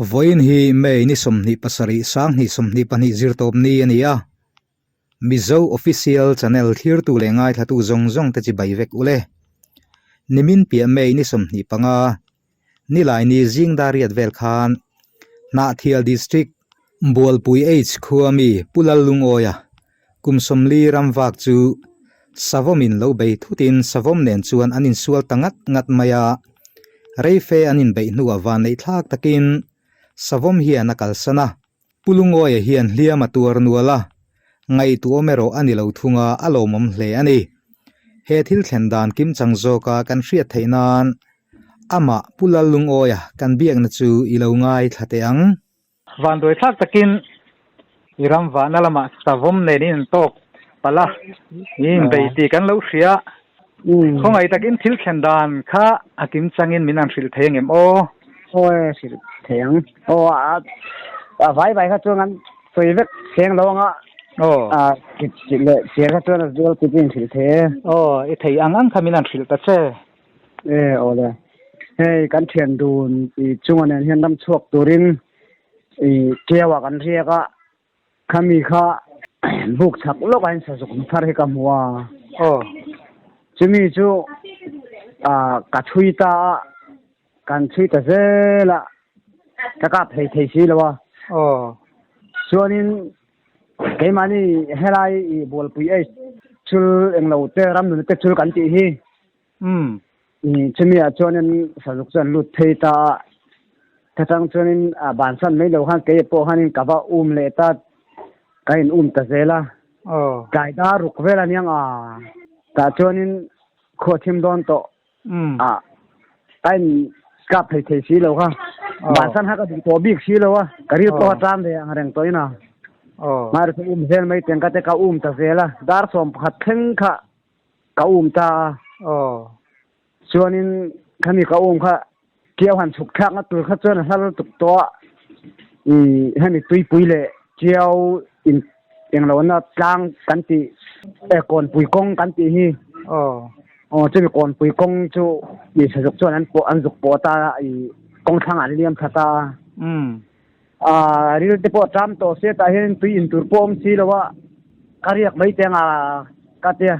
Vawiin hi May ni 27 2022 zirtawp ni a ni a. Mizo Official Channel thlirtu leh ngaithlatu zawng zawng te chibai vek u le. Nimin piah May ni 25, Nilaini zing dar riat vel khan Hnahthial District, Bualpui H khua mi Pu Lallungawia kum 40 ram vak chu Savawmin lo bei thutin Savawm nen chuan an insual ta ngat ngat mai a. Reife an inbeih hnuah vanneih thlak takin Savawm hian a kalsan a. Pu Lungawia hian hliam a tuar nual a, ngaihtuahawm erawh a ni lo thung a, a lawmawm hle a ni. He thil thlen dan kimchang zawka kan hriat theih nan amah Pu Lallungawia kan biakna chu i lo ngaithla teh ang. Vanduai thlak takin i ram vahna lamah savawm nen i intawk palh a, i inbei tih kan lo hria. Khawngaih takin thil thlen dan kha a kimchangin min han hrilh thei angem aw? Aw e, hrilh thei ang. Aw a a vai vai kha chuan an sawi vek seng lo anga. Aw. A kit kit leh chiar kha chuan a zual kit in hrilh thei e. Aw, i thei ang ang kha min han hrilh ta che. E, aw le. Hei kan thian dun i chunga nen hian ram chhuak turin i tiauah kan riak a. Khami kha buk chak lawk ah hian sazuk thar hi ka hmu a. Aw. Chumi chu ah ka chhui ta a, kan chhui ta zel a, ka kap hlei thei si lo a. Aw. Chuanin keimahni helai i bualpui ei chul englo te ramnun te chul kan tih hi. Umm. Chumi ah chuanin sazuk chu an lut phei ta a, ka chang chuanin a bansan mai lo khan kei pawh khanin ka va um leh ta, ka in um ta zel a. Aw. Tlai dar ruk vel a niang a, tah chuanin khua thim dawn tawh a, ka in kap thei thei si lo kha, bansan kha ka duh tawh bik si lo a, ka ril pawh a ṭam ve ang reng tawh in a. Aw. Mahse um zel mai teng ka te ka um ta zel a, dar 11 thleng kha Ka um ta a. Aw. Chuanin khami ka um kha Tiau han chhuk thlakna tur kha chuan a hla lutuk tawh a. I hemi tuipui leh Tiau in englohna tlang kan tih eh kawnpui kawng kan tih hi. Aw. Aw chumi kawnpui kawng chu i sazuk chuan an pawh an zuk pawh ta a i kawng thlangah an liam thla ta a. Umm. A ril te pawh ṭam tawh se tah hian tui in tur pawh awm si lo a, ka riak mai teng a ka tia,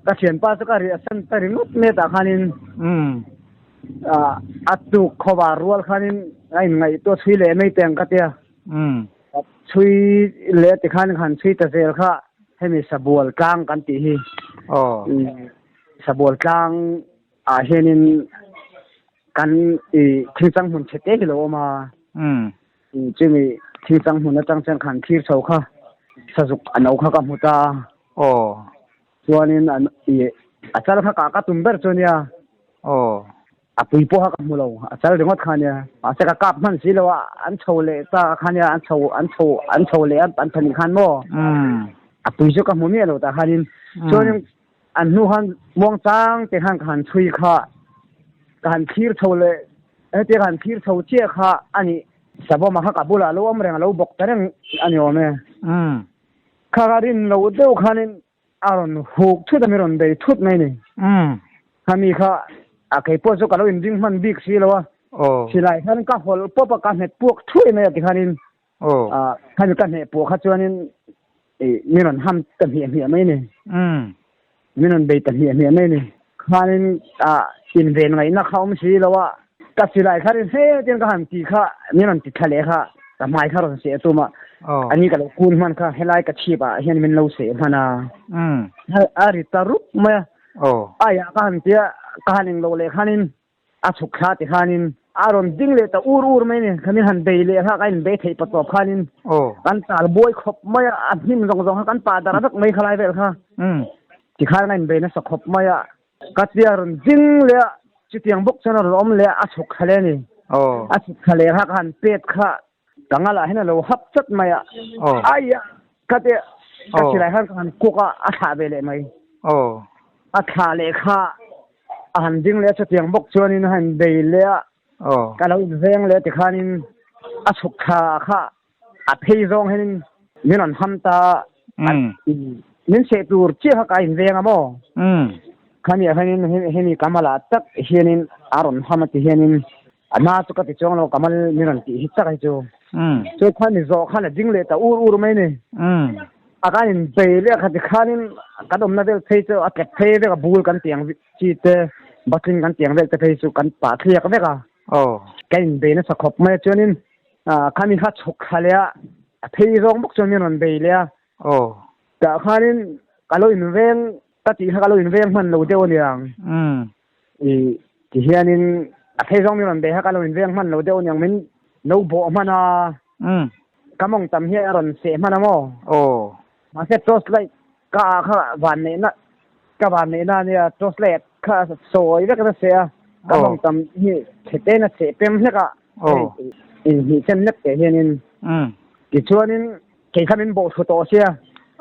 ka thianpa chu ka riah san ta ringawt mai tah khanin a tuk khawvar rual khanin a inngaihtuah chhui leh mai teng ka tia, chhui leh tikhan han chhui ta zel kha hemi sabual tlang kan tih hi, sabual tlang ah hianin Kan i thingchang hmun chhe te hi lo awm a. Chumi thingchang hmun atang chuan khan thlir chho kha sazuk a no kha ka hmu ta a. Aw. Chuanin an i a chal kha kah ka tum ber chu ania. Aw. A pui pawh kha ka hmu lo, a chal ringawt kha ania. Mahse ka kap hman si lo a, an chho leh ta kha ania, an chho an chho an chho leh a an pahnih khan maw. A pui chu ka hmu miah lo tah khanin. Chuanin An hnu khan muangchang te khan ka han chhui kha, ka han thlir chho leh hetia ka han thlir chho chiah kha a nih. Savawma kha ka bulah lo awm reng a lo bawk ta reng a ni awm e. Kha ka rin loh deuh khanin a rawn huk thut a, mi rawn bei thut mai ni. Khami kha a kei pawh chu ka lo inring hman bik si lo a, silai khan ka hawlh pawp a, ka hmet puak thuai mai a tikhanin Khami ka hneh pawh kha chuanin min rawn ham ta hmiah hmiah mai ni. Min rawn bei ta hmiah hmiah mai ni. Khanin inven ngaihna kha awm si lo a, ka silai kha rin hle ten ka han ti kha min rawn ti thla leh kha ka hmai kha rawn seh tum a, ani ka lo kun hman kha helai ka chhip ah hian min lo seh hman a, a ri ta rup mai a, aiah ka han tia ka han englo leh khanin A chhuk thla ti khanin a rawn ding leh ta ur ur mai ni. Khanin han bei leh kha ka inbei theih pa tawp khanin kan tal buai khawp mai a, a hnim zawng zawng kha kan pah dar vek mai khalai vel kha. Tikhan ka inbei nasa khawp mai a, ka tia rawn ding leh a, chutiang bawk chuan a rawn awm leh a, a chhuk thla leh a ni. A chhuk thla leh kha ka han pet kha ka ngalah hian a lo hap chat mai a, aia ka tia ka silai khan ka han kuk a, a thlah ve leh mai. A thlah leh kha a han ding leh a, chutiang bawk chuanin a han bei leh a, ka lo inveng leh tikhanin a chhuk thla kha a phei zawng hianin min rawn ham ta a, min seh tur chiah kha ka inveng a maw? Khami ah hianin hemi ka malah tak hianin a rawn ham a ti hianin. A na chu ka ti chuang lo, ka mal min rawn tih hi tak hi chu. Chu khan mi zawh khan a ding leh ta ur ur mai ni. A kan in bei leh kha ti khanin kan awmna vel phei chu a tlek phei vek a, bul kan tiang chi te, batling kan tiang vel te phei chu kan pah thliak vek a. Kan in bei nasa khawp mai a, chuanin khami kha chhuk thla leh a, a phei zawng bawk chuan min rawn bei leh a. Tah khanin ka lo inveng ka tih kha ka lo inveng hman lo deuh a niang. I ti hianin a phei zawng min rawn bei kha ka lo inveng hman lo deuh aniang min lo bawh hman a. Ka mawng tam hian a rawn seh hman a maw? Aw. Mahse torch light ka ah kha van neihna ka van neihna ania torch light kha sawi vek na seh a. Ka mawng tam hi chhe te na seh pem hlek a. Aw. Inhnih chen hlek teh hianin. Tichuanin Kei kha min bawh thlu tawh sia.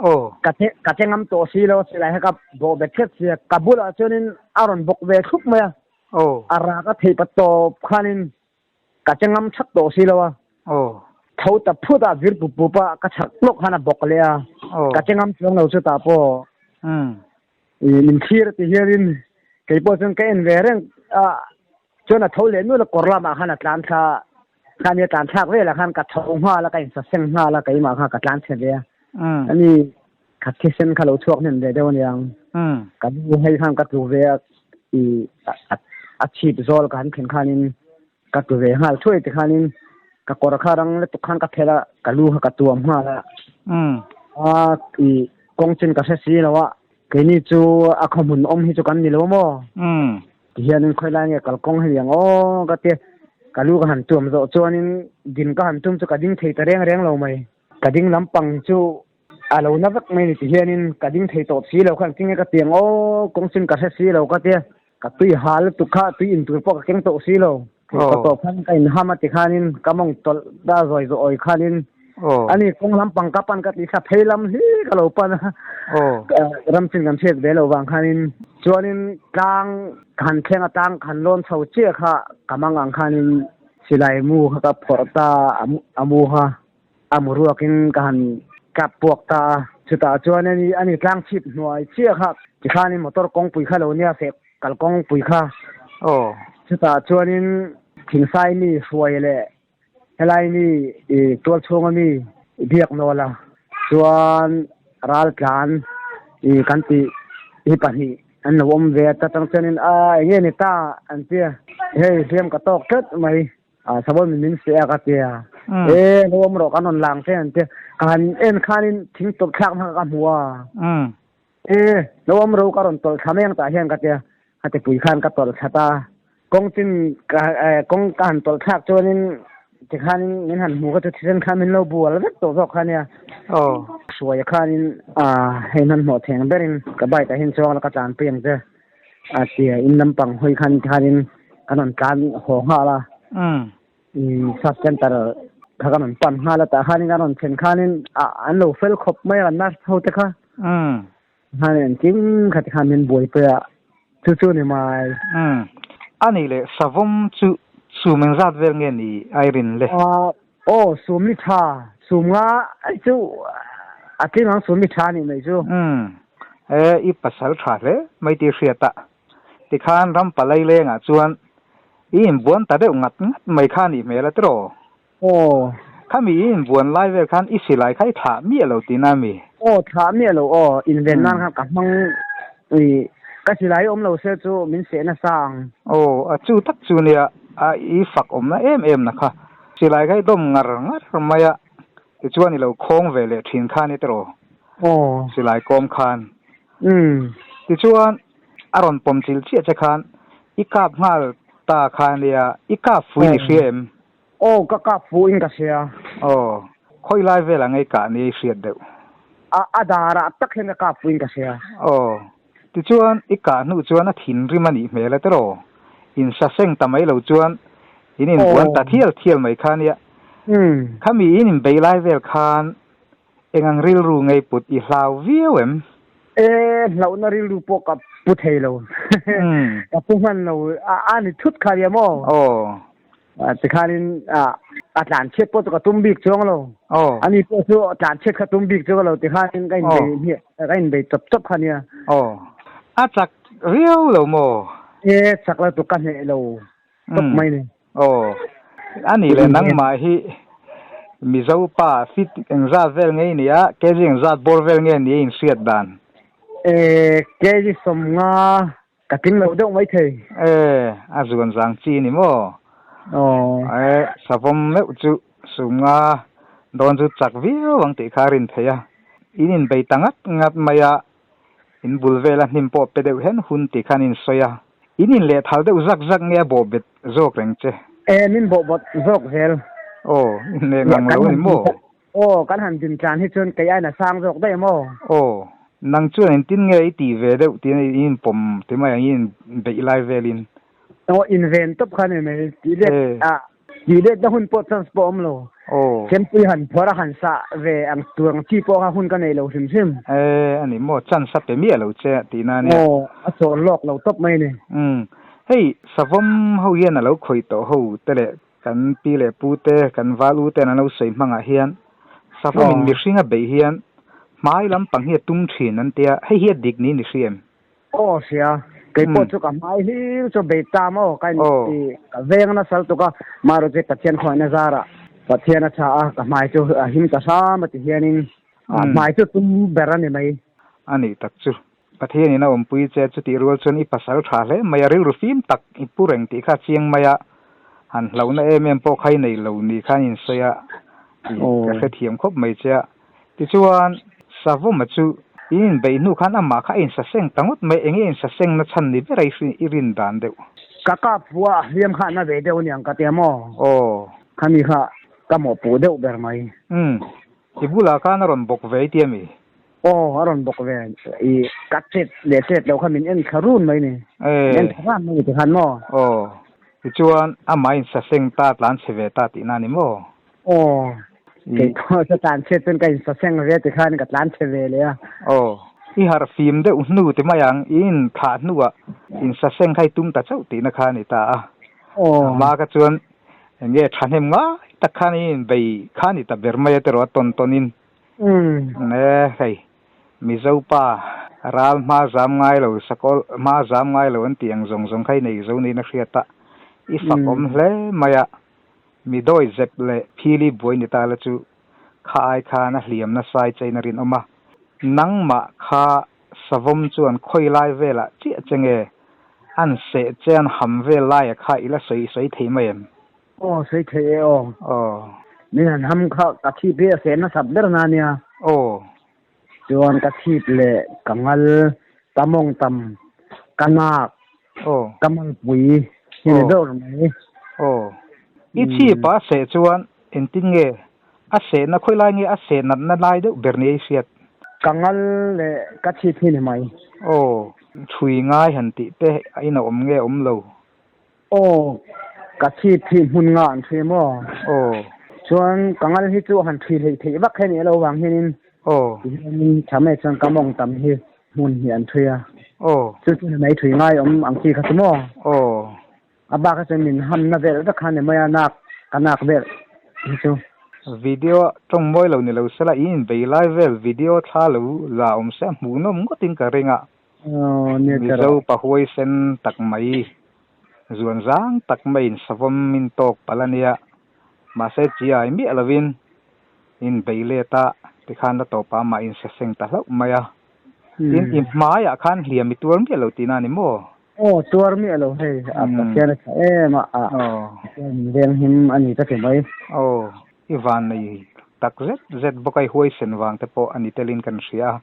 Aw. Ka che ka che ngam tawh si lo silai kha ka bawh bet hret sia. Ka bulah chuanin a rawn bawk ve thlup mai a. Aw. A rak a theih pat tawp khanin ka che ngam thak tawh si lo a. Aw. Tho ta phut a vir pup pup a ka chhak tlawk khan a bawk leh a. Aw. Ka che ngam chuang lo chutah pawh. Umm. Min thlir ti hianin kei pawh chuan ka en ve reng a chuan a tho leh nual a kawr lamah khan a tlan thla khan nia tlan thlak velah khan ka tho nghal a ka insaseng nghal a keimah kha ka tlan chhe ve a ani kha thisen kha lo chhuak hnem ve deuh aniang ka nu hei khan ka tlu ve a i a chhip zawl ka han thlen khanin ka tlu ve nghal thuai te khanin ka kawr kha rang lutuk khan ka phelh a ka lu kha ka tuam nghal a a i kawng chin ka hre si lo a keini chu a khaw hmun awm hi chu kan ni lo maw ti hianin khawi lai nge kalkawng hi ang aw ka tia ka lu ka han tuam zawh chuanin din ka han tum chu ka ding thei ta reng reng lo mai ka ding lampang chu a lo na vek mai ni ti hianin ka ding thei tawh si lo khan tinge ka tiang aw kawng chin ka hre si lo ka tia ka tui hal lutuk kha tui in tur pawh ka keng tawh si lo ka tawh khan ka in ham a ti khanin ka mawng tawlh ta zawi zawi khanin ani kawng lampang ka pan ka ti thla phei lam hi ka lo pan a ram chin kan hriat ve lo vang khanin chuanin tlang han thleng a tlang han lawn chho chiah kha ka mang ang khanin silai mu kha ka phawrh ta a mu kha A mu ruakin ka han kap puak ta a, chutah chuan ani ani tlang chhip hnuai chiah kha tikhanin motor kawngpui kha lo nia feh kal kawngpui kha. Aw. Chutah chuanin thingsai mi hruai leh helai mi i tual chhunga mi i biak nawl a, chuan raltlan i kan tih hi pahnih an lo awm ve a, ta tang chuanin a enge ni ta an tia, hei hliam ka tawk tlat mai. A sabawi min min seh a ka ti a. E lo awm rawh kan rawn lang che an ti a. Ka han en khanin thing tawlh thlak hmang ka hmu a. E lo awm rawh ka rawn tawlh thla mai ang tah hian ka ti a. Ka ti pui khan ka tawlh thla ta. Kawng chin ka kawng ka han tawlh thlak chuanin tikhanin min han hmu kha chu thisen khan min lo bual vek tawh zawk kha nia. Hruaia khanin a hei hmanhmawh theng berin ka bike ah hian chuang la ka tlanpui ang che. A tia in lampang hawi khan tikhanin kan rawn tlan haw nghal a. Sub center kha kan rawn pan nghal a tah khanin kan rawn thlen khanin an lo fel khawp mai a kan nurse ho te kha. Khanin an kim kha tikhan min buaipui a chu chu ni mai. A nih leh savawm chu sum engzat vel nge ni a i rin le? Aw sum ni tha sum nga chu a tling ang sum ni tha nih mai chu. E i pasal tha hle mai tih hriat a, tikhan ram palai lengah chuan i inbuan ta deuh ngat ngat mai kha nih hmel a tiraw? Aw. Khami i inbuan lai vel khan i silai kha i thlah miah lo tihna mi? Aw thlah miah lo aw, inven nan khan ka hmang i ka silai awm lo se chu min seh nasa ang. Aw, a chu tak chu nia a i fak awmna em em na kha. Silai kha i dawm ngar ngar mai a, tichuan i lo khawng ve leh thin kha ni tiraw? Aw. Silai kawm khan. Umm. Tichuan a rawn pawm chil chiah che khan i kap nghal ta kha nia, i kap fui ni hria em? Aw, ka kap fu in ka hria. Aw, khawi lai vel ang ei kah ni ei hriat deuh? A, a darah tak hian ka kap fu in ka hria. Aw, tichuan i kah hnuh chuan a thinrim a nih hmel a tiraw? Insaseng ta mai lo chuan in inbuan ta thial thial mai kha nia. Khami in inbei lai vel khan Eng ang rilru ngei put i hlau viau em? E, hlauhna rilru pawh ka pu thei lo. Ka pu hman lo. A ni thut kha ria maw? Aw. Tikhanin a tlan chhiat pawh chu ka tum bik chuang lo. Aw. Ani pawh chu tlan chhiat kha tum bik chuang lo. Tikhanin ka inbei ka inbei chawp chawp kha nia. Aw. A chak viau lo maw? E, chak lo tu ka hneh lo tawp mai ni. Aw, a nih leh nangmah hi Mizo pa fit engzat vel nge i nih a, kg engzat bawr vel nge ni a inhriat dan? E, kg 50 ka tling lo deuh maithei. E, a zuan zang chi ni maw? Aw. E, savawm meuh chu 50 dawn chu chak viau ang tih kha a rin theih a. In inbei ta ngat ngat mai a, in bul vela hnim pawh pe deuh hen hun tih khan in sawi a. In in leh thal deuh zak zak nge a bawh bet zawk reng che? E, min bawh bawt zawk zel. Aw, in leh ngang lo ni maw? Aw, kan han din tlan hi chuan kei aiin a sang zawk daih maw? Aw, nang chuan engtin nge i tih ve deuh tiin in inpawm ti mai ang, i in beih lai velin. Aw, inven tawp kha ni mai, tih let a Tih letna hun pawh chance pawh a awm lo. Chempui han phuar a han sah ve ang tur ang chi pawh kha hun ka nei lo hrim hrim. E, a ni maw, chance a pe miah lo che tihna a nia. Aw, a chawl lawk lo tawp mai a ni. Umm, hei savawm ho hian a lo khawih tawh ho te leh kan pi leh pu te, kan val u ten an lo sawi hmangah hian savawm in mihring a beih hian hmai lampang hi a tum thin an tia, hei hi a dik niin i hria em? Aw hria, kei pawh chu ka hmai hlir chu bei ta maw ka in ti ka veng nasa lutuk a, marawh chu Pathian khawngaihna zarah Pathian a tha a, ka hmai chu a him ta hram a ti hianin hmai chu tum ber a ni mai. A nih tak chu, Pathianin a awmpui che chutih rual chuan i pasal tha hle mai a, rilru fim tak i pu reng tih kha a chiang mai a, han hlauhna em em pawh kha i nei lo ni khan insawi a, ka hrethiam khawp mai che a. Tichuan, Savawma chu in inbeih hnu khan amah kha a insaseng ta ngawt mai, enge insaseng na chhan ni ber a i rin dan deuh? Ka kap pua a hliam kha na ve deuh aniang ka tia maw? Aw. Khami kha ka mawhpuh deuh ber mai. Umm, i bulah khan a rawn bawk ve i tia mi? Aw, a rawn bawk ve. I ka chet leh chet loh kha min en thla run mai ni. Min en thla ran mai ni tikhan maw? Aw, tichuan amah insaseng ta tlan chhe ve ta tihna a ni maw? Aw, kei pawh ka tlan chhiat chuan ka insaseng ve ti khan ka tlan chhe ve leh a. Aw, i harh fim deuh hnu ti mai ang, i inthlah hnuah insaseng kha i tum ta chauh tihna kha a ni ta a. Aw. A hma kha chuan eng nge thahnem ngai tak khan i inbei kha a ni ta ber mai a tiraw a tawn tawnin. Umm. E hei, Mizo pa ral hma zam ngai lo, sakawlh hma zam ngai lo an tih ang zawng zawng kha i nei zo niin a hriat a, i fak awm hle mai a. Mi dawi zep leh phili buai ni ta la chu kha ai khan a hliam nasai chein a rinawm a. Nangmah kha savawm chuan khawi lai velah chiah che nge an seh che an ham vel laia kha i la sawi sawi thei mai em? Aw sawi thei e aw. Aw. Min han ham kha ka thip hi a seh nasat ber na nia. Aw. Chuan ka thip leh ka ngal, ka mawngtam, ka nak, ka malpui hi ni deuh mai. Aw. I chhip a seh chuan engtin nge a sehna khawi lai nge a seh natna lai deuh ber ni a i hriat? Ka ngal leh ka chhip hi ni mai. Aw. Thui ngai han tih te a in a awm nge awm lo? Aw, ka chhip hi hmun nga an ṭhi maw? Aw. Chuan ka ngal hi chu han ṭhi hleih theih vak he nih lo vang hianin. Aw. Tihianin ṭha mai chuan ka mawng tam hi hmun hi an ṭhui a. Aw. Chu chu mai ṭhui ngai awm ang chi kha chu maw? Aw. A bak ah chuan min hamna vel vek kha ni mai a, nak ka nak vel hi chu. Video tawng mawi lo ni lo sela, in inbei lai vel video thla lo la awm se a hmuhnawm ngawtin ka ring a. Mizo pa huaisen tak mai, zuan zang tak maiin savawm in tawk palh a nia. Mahse chi ai miah lovin in bei let a, tikhan la tawpah amah in saseng ta hlauh mai a. Tin, i hmaiah khan hliam i tuar miah lo tihna a ni maw? Aw, tuar miah lo hei, a Pathian a tha em a, a Pathian min veng him a ni ka ti mai. Aw, i vannei tak zet zet bawk a, i huaisen vang te pawh a ni telin kan hria a.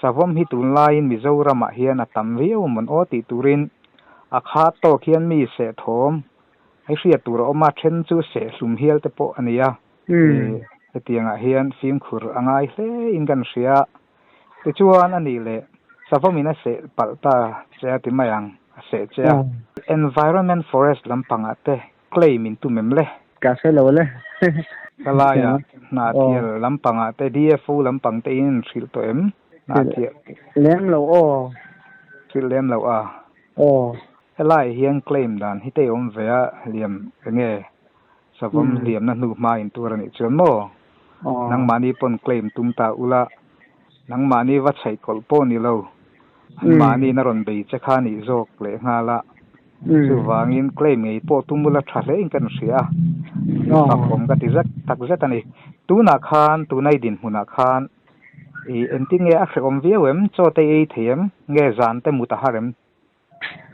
Savawm hi tunlaiin Mizoramah hian a tam viau mawn aw tih turin a khat tawk hian mi seh thawm hi hriat tur a awm a, then chu seh hlum hial te pawh a ni a. Hetiangah hian fimkhur a ngai hle in kan hria. Tichuan a nih leh Savawmin a seh palh ta che a ti mai ang, a seh che a. Environment Forest lampangah te claim in tum em le? Ka hre lo le. Ka laiah Hnahthial lampangah te DFO lampang te in in hrilh tawh em? Hnahthial. Lem lo aw. Hrilh lem lo a. Aw. Helaiah hian claim dan hi te awm ve a hliam enge savawm hliamna hnu hma in tur a nih chuan maw? Nangmahni pawn claim tum ta ula nangmahni va chhaih kawlh pawh ni lo anmahni na rawn bei che kha nih zawk leh nghal a. Chuvangin claim ngei pawh tum ula tha hle in kan hria a, fak awm ka ti zet tak zet a ni. Tunah khan, tuna i dinhmunah khan i engtin nge a hrehawm viau em? Chaw te i ei thei em? Nge zan te mut a har em?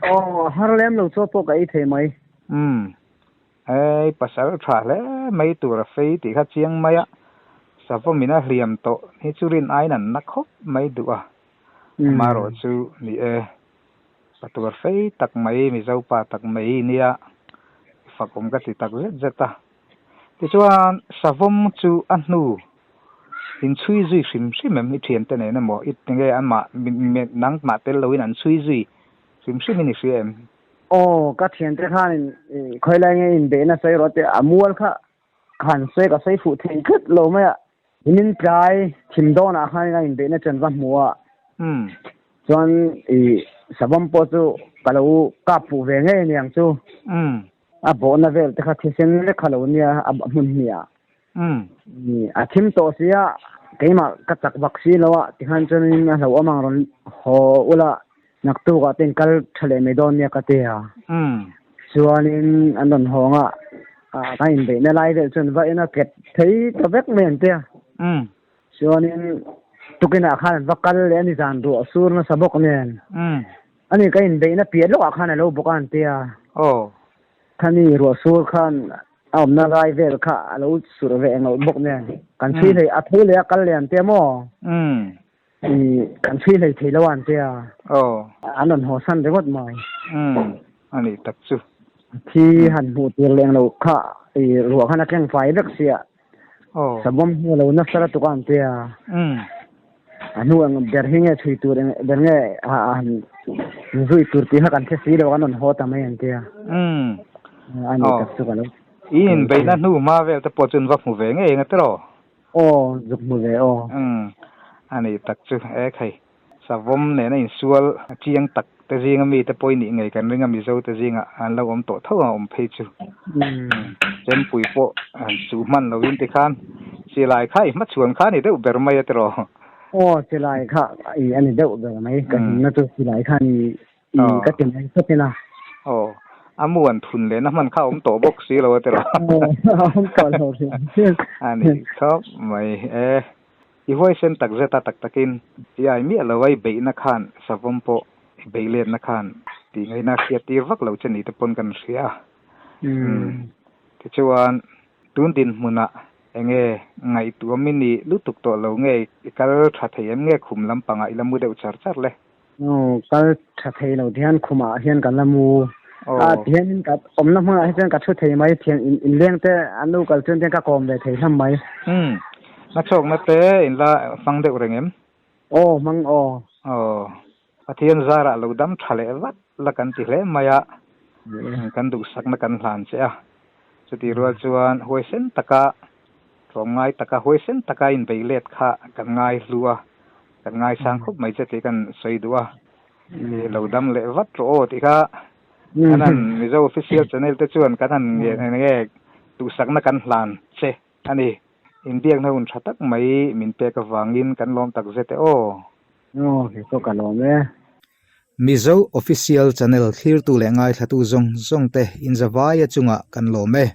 Aw, a har lem lo chaw pawh ka ei thei mai. Umm, hei pasal tha hle mai tur a fei tih kha chiang mai a, savawmin a hliam tawh hi chu rin aiin an na khawp mai duh a, amaherawh chu ni e. Patuar fei tak mai, Mizo pa tak mai nia fak awm ka ti tak zet zet a. Tichuan, savawm chu a hnu inchhui zui hrim hrim em? I thiante nen emaw, i nge amah nangmah tel loin an chhui zui hrim hrimin i hria em? Aw, ka thiante khanin khawilai nge inbeihna sawi rawh tih a mual kha han sawi ka sawi fuh thei tlat lo mai a. Nimin tlai thim dawnah khan a inbeihna chuan va hmu a. Chuan i savawm pawh chu ka lo kap fuh ve ngei aniang chu. A bawhna vel te kha thisen vek kha lo nia a hmun hnih ah. A thim tawh si a, keimah ka chak vak si lo a tikhan chuanin a hlauhawm ang rawn haw ula naktukah te in kal tha leh mai dawn nia ka ti a. Chuanin an rawn hawng a, kan inbeihna lai vel chuan va en a kep thei ta vek mai an ti a. Chuanin tukinah khan an va kal leh a ni zan ruah sur nasa bawk nen. Ani ka inbeihna piah lawkah khan a lo bawk a an ti a. Khani ruah sur khan a awmna lai vel kha a lo surh ve englo bawk nen. Kan chhui hlei a tho leh a kal leh an ti a maw? Kan chhui hlei thei lo a an ti a. An rawn haw san ringawt mai. A nih tak chu. Thi han hmuh tur leng lo kha i ruah khan a tleng fai vek sia. Sabawm hnu lo nasa lutuk a an ti a. A hnu eng ber hi nge chhui tur eng ber nge han zui tur tih kha kan hre si lo kan rawn haw ta mai an ti a. A nih tak chu ka lo. I inbeihna hnu hma vel te pawh chu an va hmu ve ngei ang a tiraw? Aw, zuk hmu ve aw. Umm, a nih tak chu e khai. Savawm nena insual chiang tak te zinga mite pawh i nih ngei kan ring a, Mizo te zingah an lo awm tawh tho a awm phei chu. Chempui pawh han chuh hman lovin tikhan silai kha i hmachhuan kha a ni deuh ber mai a tiraw? Aw, silai kha i a ni deuh ber mai. Ka himna chu silai kha a ni I ka ti mai phawt ina. Aw, a mu an thun lehna hman kha a awm tawh bawk si lo a tiraw? Aw, a awm tawh lo hrim hrim. A nih khawp mai e. I huaisen tak zet a tak takin i ai miah lo a i beihna khan savawm pawh i beih letna khan tih ngaihna hriat tir vak lo che ni te pawn kan hria a. Tichuan tun dinhmunah enge ngaihtuah mi ni lutuk tawh lo nge i kal tha thei em nge khum lampangah i la mu deuh char char le? Aw, kal tha thei lo tihian khumah hian kan la mu. A tihianin ka awmna hmunah hi chuan ka thu thei mai, thian inleng te an lo kal chuan tihian ka kawm ve thei hlawm mai. Umm, na chhawkna te in la hmang deuh reng em? Aw, hmang aw. Aw, Pathian zarah lo dam tha leh vat la kan ti hle mai a, kan duhsakna kan hlan che a. Chutih rual chuan huaisen taka Tlawmngai taka huaisen taka inbei let kha kan ngai hlu a, kan ngaisang khawp mai che tih kan sawi duh a, i lo dam leh vat rawh aw tih kha kan han Mizo Official Channel te chuan kan han nge nge duhsakna kan hlan che a ni. Inbiakna hun tha tak mai min pek avangin kan lawm tak zet e aw. Aw, kei pawh ka lawm e. Mizo Official Channel thlirtu leh ngaithlatu zawng zawng te inzavaia chungah kan lawm e.